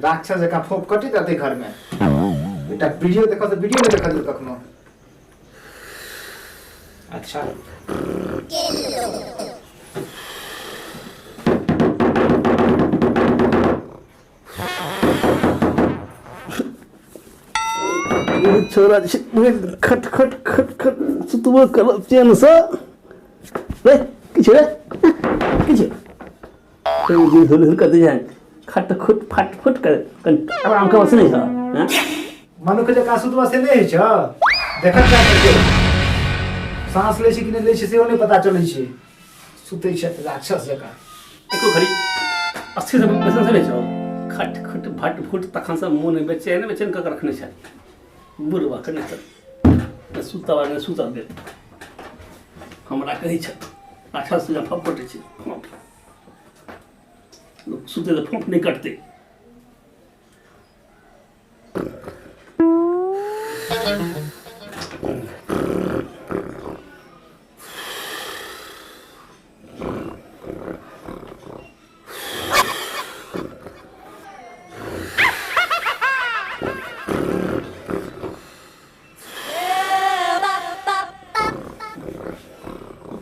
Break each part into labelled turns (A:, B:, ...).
A: राक्षस जकाँ फोप कटैत रहतै घरमे। एकटा वीडियो देखऽ तऽ वीडियो नहि देखऽ देत कखनो। अच्छा
B: छोरा जे छै खट खट खट खट सुतबो करब चैनसँ रे किछु रे किछु हुल हुल कर दै खट खुट फट फुट कर कनि आराम कर से नहि छऽ हँ
A: मनुख जकाँ सुतबा से नहि होइ छौ? देखत जा के साँस लै छै कि नहि लै छै सेहो नहि पता चलै छै। सुतै छै राक्षस जकाँ।
B: एको घड़ी अस्थिर से बैसल से नहि छौ, खट खुट फट फुट तखन से मोन बेचैन बेचैन कऽ के रखने छै बुढ़वा के। नहि तऽ सुतब नहि सुतब देत हमरा। कहै छै राक्षस से फप कटै छै फप, लोक सुतै तऽ फप नहि कटतै।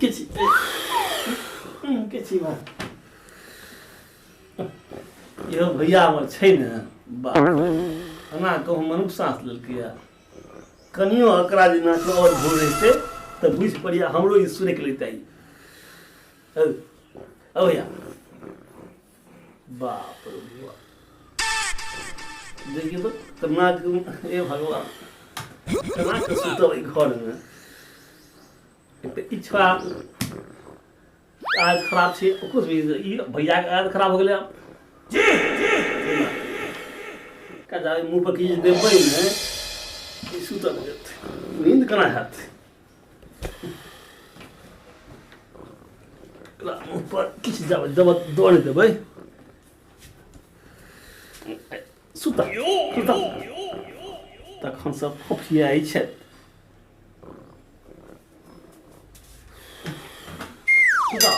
B: के छी के छी बा यौ भैया हमर छै ने बा, एना कहूँ मनुख साँस लेलकैए। कनियो एकरा जे नाक आओर भोर रहितै तऽ बुझि पड़िया हमरो ई सुनैके लैते। औ भैया, बाप रे बाप, देखियौ तऽ केना, हे भगवान, केना कऽ सुतब एहि घरमे? एक तऽ इच्छा आदत खराब छै, ओकरो भी ई भैयाके आदत खराब हो गेलै। आब जाबे मुँह पर किछु देबै ने ई सुतल जेतै, नींद केना हैत? एकरा मुँह पर किछु जाबे देब दऽ नहि देबै, सुतल सुतल तखन सब फफियाइ छथि। सुतल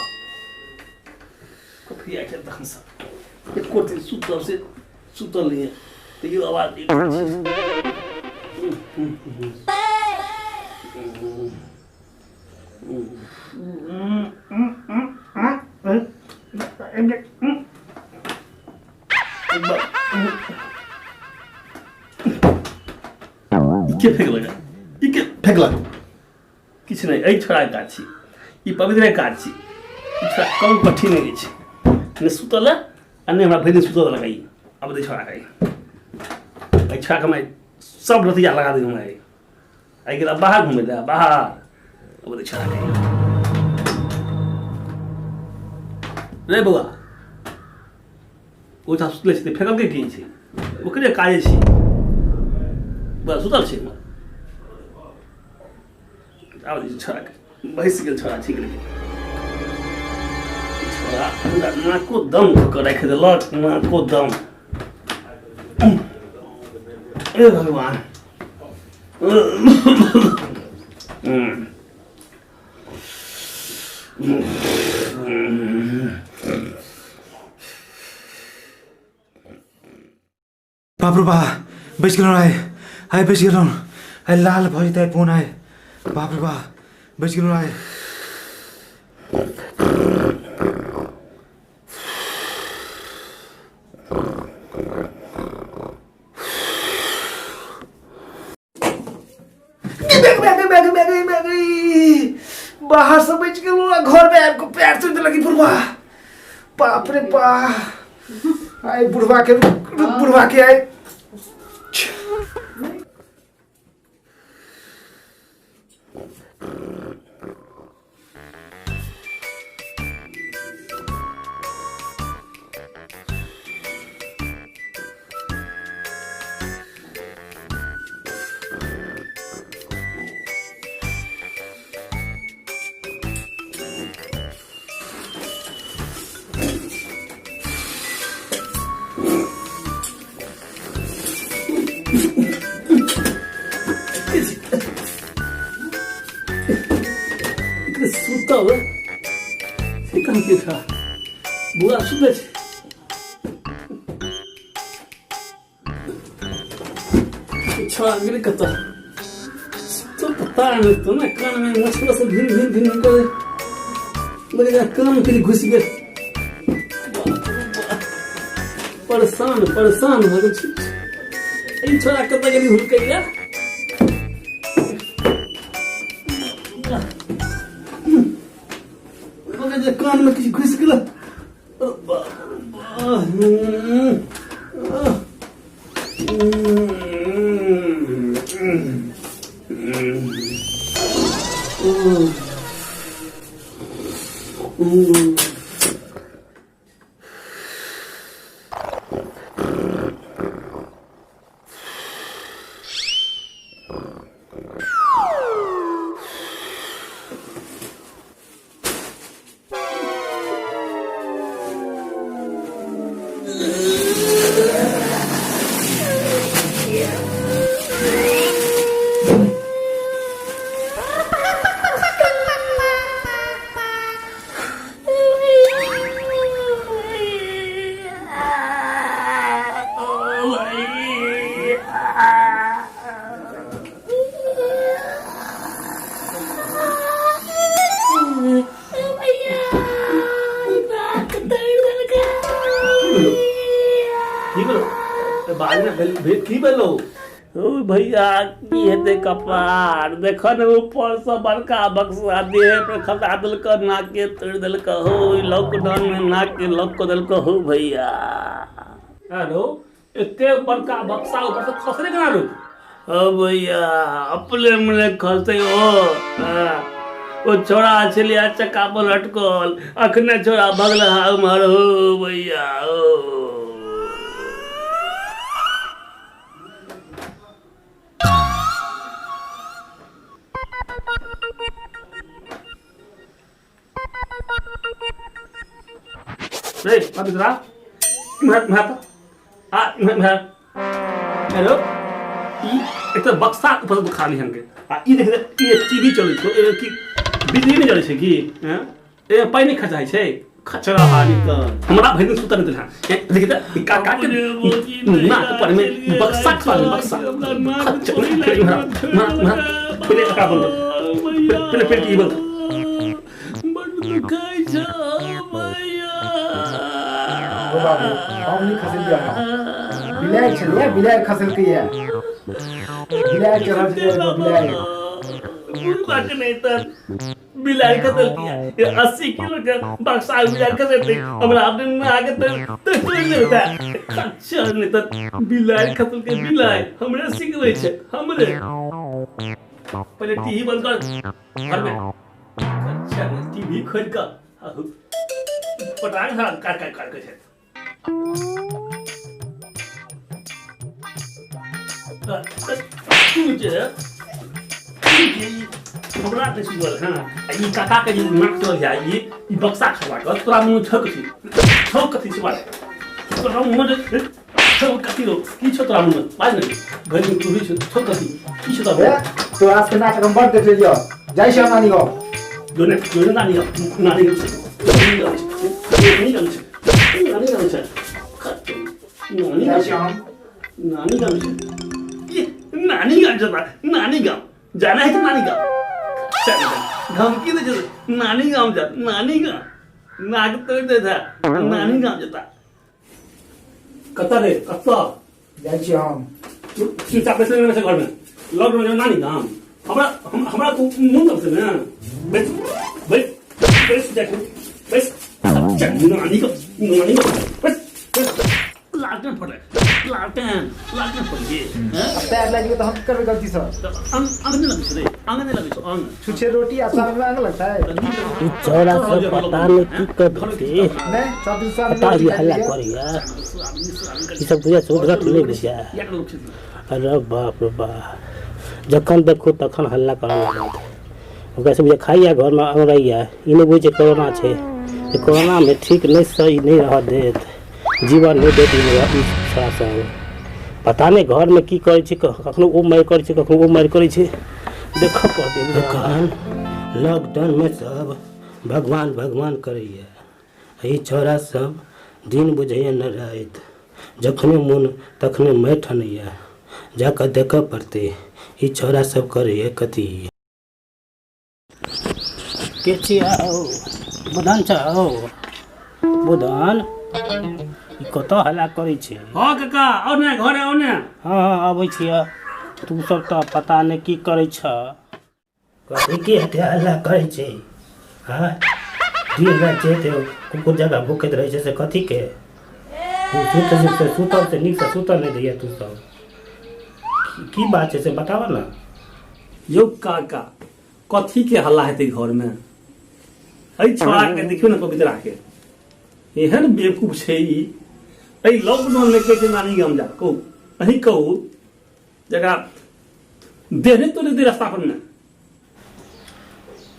B: फफियाइ छथि तखन सब, एको दिन सुतल से सुतल नहि है तैयो आवाज नहि करै छै। ई के फेकलक? ई के फेकलक? किछु नहि, एहि छोड़ाके काज छी, ई पवित्रे काज छी। ई छोड़ा कम कठिन अछि, नहि सुतल है आ नहि हमरा भरि दिन सुतल देलक। ई अब दे छोड़ाके, एहि छोड़ाके हम सब रतिया लगा दी। हमरा आइ गेल बाहर घुमै लए बाहर। अब दे छोड़ाके रे बौआ, ओ तऽ सुतले छै तऽ फेकलकै की छै? ओकरे काजे छी। बौआ सुतल छै हमर। आब छोड़ाके बैस गेल छोड़ा, ठीक। लेकिन छोड़ा पूरा नाको दम कऽ कऽ राखि देलक, नाको दम। हे भगवान,
A: बाप रे बा, बचि गेलहुँ आइ, आइ बचि गेलहुँ आइ। लाल भऽ जेतै फोन आइ। बाप रे बा, बचि गेलहुँ आइ। बाहर से बचि गेलहुँ आ घरमे आबि कऽ पैर तोड़ि देलक ई बुढ़बा। बाप रे बा, आइ बुढ़बा के रुक रुक, बुढ़बा के आइ।
B: सुतल से कहाँ के था? बुआ सुतल छै। छोड़ा गेलै कतऽ तो पता नहीं तो ना कान में मछली से भिन भिन भिन कर लगे कान के घुस गेल। परेशान परेशान भऽ गेल छी। ई छोड़ा कतऽ गेली हुलकैया? जे कान में किछु घुसि गेल। की भेलो बाद में भेल भेल की भेलो? ओ भैया की हेतै कपार, देख ने ऊपर से बड़का बक्सा देह पर खसा देलक, नाक के तोड़ि देलक हो। लॉकडाउन में नाक के लॉक कऽ देलक हो भैया। हेलो, एते बड़का बक्सा ऊपर से खसले केना रो? ओ भैया अपने मने खसते। ओ हाँ, ओ छोड़ा छलिया चक्का पर लटकल, अखने छोड़ा भगल हा उम्हर हो भैया। ओ रे पवित्रा, इम्हर इम्हर आ इम्हर इम्हर। हेलो, ई एक तऽ बक्सा ऊपर से खाली हमके आ ई देख, ई टीवी चलै छौ, ए की बिजली नहि जलै छै की? हैं, ए पानि नहि खर्चा होइ छै? खचरा हानि तऽ हमरा भरि दिन सुतल नहि देलहा। देख तऽ ई काका के नाक पर में बक्सा खा, बक्सा खच्चर। इम्हर इम्हर इम्हर, पहिले एकरा बंद, पहिले पेट ई बंद। बड दुखाइ छौ भैया।
A: ओ बाबू, हम नहि खसेलियै, बिलाइ छलै, बिलाइ खसेलकैया, बिलाइ चढ़ल छलै एगो बिलाइ।
B: बुढ़बा के नहीं तर बिलाइ खसल किया? ये 80 किलो के बक्सा बिलाइ खसेतै, हमरा अपने में आगे तो तो तोड़ि देता। खच्चर नहीं तर बिलाइ खसल के, बिलाइ हमरे सिखबै छै हमरे। पहिले टीवी बंद कर घर में। अच्छा, टीवी खोलि कऽ पटांग काट काट काट के छै। तू जे हमरा नहि सुझल। हँ, आ ई काका के जे नाक चल जाय, ई बक्सा खवा कऽ तोरा मुँह छौ कथी? छौ कथी से बात तोरा मुँह छौ कथी रो? की छौ तोरा मुँह? बाज ने, भरि दिन तू भी छौ, छौ कथी? की छौ तोरा?
A: तोरा के नाटक हम बड़ देख लेलियौ, जाइ छी हम नानी गाँव।
B: जो ने जो ने, नानी गाँव, नानी गाँव छै, नानी गाँव छै, नानी गाँव छै, नानी गाँव छै, नानी गाँव छै, नानी गाँव छै, ये नानी गाँव छै, नानी गाँव जाना है तो नानी गाँव चल। धमकी दे छै नानी गाँव जा, नानी गाँव नाक तोड़ दे था, नानी गाँव जता। कतऽ रे, कतऽ
A: जाइ छी हम?
B: चुपचाप बैसल रहै छै घरमे, लॉकडाउन, नानी गाम। हमरा हमरा तू मुँह तब से ने बैस बैस बैस जा, बैस। नानी का, नानी का, बैस बैस। लालटेन फोड़ले, लालटेन, लालटेन फोड़लिए।
A: पैर लागि गेलै तऽ हम की करबै गलती से?
B: अंग अंग नहि लगै छै रे, अंग नहि लगै छै अंग।
A: छुछे रोटी आ साग में अंग लगता है?
C: ई छौड़ा सब पता नहि की करतै।
A: नहीं, सब दिन साग
C: पता भी हल्ला करैया ई सब, बुझा सुधरत नहि बुझा। अरे बाप रे बाप, जखन देखू तखन हल्ला करऽ लागत। ओकरा सब जे खाइया घरमे अंगड़ैया, ई नहि बुझै छै कोरोना छै। कोरोनामे ठीक नहि, सही नहि रहऽ देत, जीवन नहि देत ई छौड़ा सब। पता नहि घरमे की करै छै, कखनो ओ मारि करै छै, कखनो ओ मारि करै छै, देखऽ पड़तै। एखन लॉकडाउनमे सब भगवान भगवान करैया, ई छौड़ा सब दिन बुझैया न राति, जखने मोन तखने मारि ठनैया। जा कऽ देखऽ पड़तै ई छौड़ा सब करैए कथी। के छियै हौ? बुधन छ हौ? बुधन, ई कतऽ हल्ला करै छै?
B: हँ काका, आउ ने घरे, आउ ने।
C: हँ हँ, अबै छियै। तू सब तऽ पता नहि की करै छ। कथी के एते हल्ला करै छै? हँ, दिन राति जे ते कुकुर जकाँ भूकैत रहै छै से कथी के? तू सुत से सुतल से नीकसँ सुतल नहि दैया तू सब। की बात छै से बताबऽ ने।
B: यौ काका, कथी के हल्ला हेतै घरमे? एहि छोड़ा के देखियौ ने, पवित्रा के, एहन बेवकूफ छै ई। एहि लॉकडाउन मे कहै छै नानी गाम जा। कहू, अहीं कहू, जकरा देह नहि तोड़े दे रास्ता पर मे।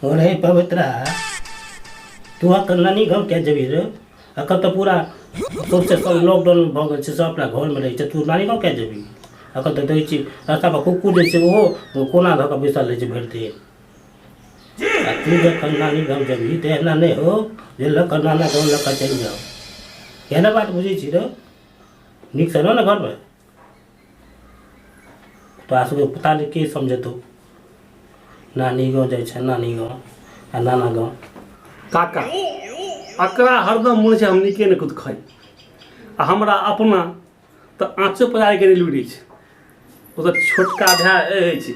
C: अरे पवित्रा, तू अखन नानी गाँव किया जेबही रे? अखन तऽ पूरा सबसे सब लॉकडाउन भऽ गेल छै, सब अपना घरमे रहै छै, तू नानी गाँव किया जेबही? अखन तऽ देखै छी रास्ता पर कुकुर जे छै ओहो कोना धऽ कऽ बैसल रहै छै भरि दिन, आ तू जखन नानी गाँव जेबही तऽ एना नहि हो जे लऽ कऽ नाना गाँव लऽ कऽ चलि जाउ। केहन बात बुझै छी रे? नीकसँ रह ने घरमे। तोरा सबके पता नहि के समझेतौ। नानी गाँव जाइ छै, नानी गाँव आ नाना गाँव।
B: काका, अकरा हरदम मोन छै हम नीके ने खुद खाइ, आ हमरा अपना तऽ आँचो पजारके नहि लुरि छै। ओ तऽ छोटका भाय अछि,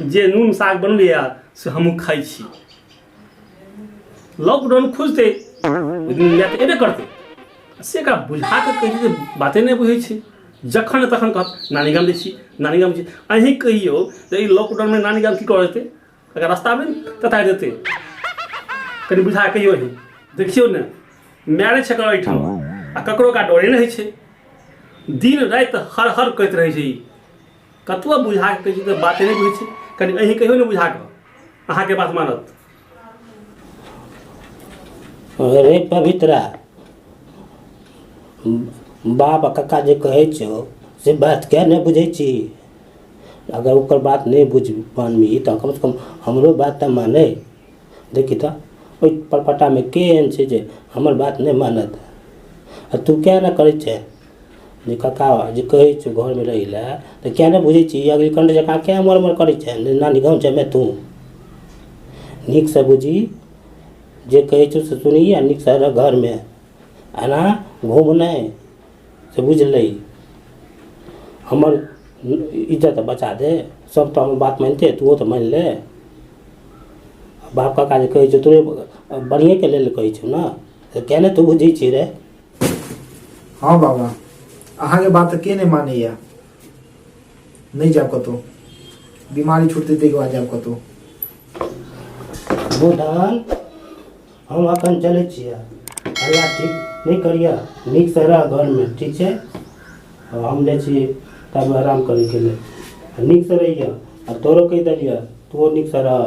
B: जे नून साग बनबैए से हमहूँ खाइ छी। लॉकडाउन खुजतै ओहि दिन लए तऽ एबे करतै। से एकरा बुझा कऽ कहै छै जे बाते नहि बुझै छै। जखन तखन कहत नानी गाम जाइ छी, नानी गाम छी। अहीं कहियौ जे ई लॉकडाउनमे नानी गाम की करऽ जेतै? एकरा रास्तामे ततारि देतै। कनि बुझा कऽ कहियौ अहीं। देखियौ ने, माय छै एकर एहिठाम आ ककरो ओकरा डरे नहि होइ छै। दिन राति हर हर करैत रहै छै ई। कतबो बुझा कऽ कहै छै तऽ बाते नहि बुझै छै। कनि अहीं कहियौ ने बुझा कऽ, अहाँके बात मानत।
C: अरे पवित्रा, बाप आ कक्का जे कहै छौ से बात किया नहि बुझै छी? अगर ओकर बात नहि बुझ मानबही तऽ कमसँ कम हमरो बात तऽ मानै। देखी तऽ ओहि परपट्टामे के एहन छै जे हमर बात नहि मानत? आ तू किया नहि करै छै जे कक्का जे कहै छौ घरमे रहै लए तऽ किया नहि बुझै छी? अग्निकंड जकाँ किया मर मर करै छै जे नानी गाँव जेबै? तू नीकसँ बुझही, जे कहै छौ से सुनही आ नीकसँ रह घरमे, एना घूम नहि, से बुझलही। हमर इज्जत बचा दे। सब तऽ हमर बात मानिते, तूहो तऽ मानि ले। बाप काका जे कहै छौ तोरे बढ़िएके लेल कहै छौ ने, तऽ किया नहि तू बुझै छी रे?
A: हँ बाबा, अहाँके बात तऽ के नहि मानैया। नहि जायब कतहु, बीमारी छुटतै ताहिके बाद जायब कतहु।
C: बुधन, हम अखन चलै छियै। हल्ला ठीक नहि करिह, नीकसँ रह घरमे, ठीक छै? हम जाइ छी तब आराम करैके लेल। नीकसँ रहिह आ तोरो कहि देलियह, तूहो नीकसँ रह।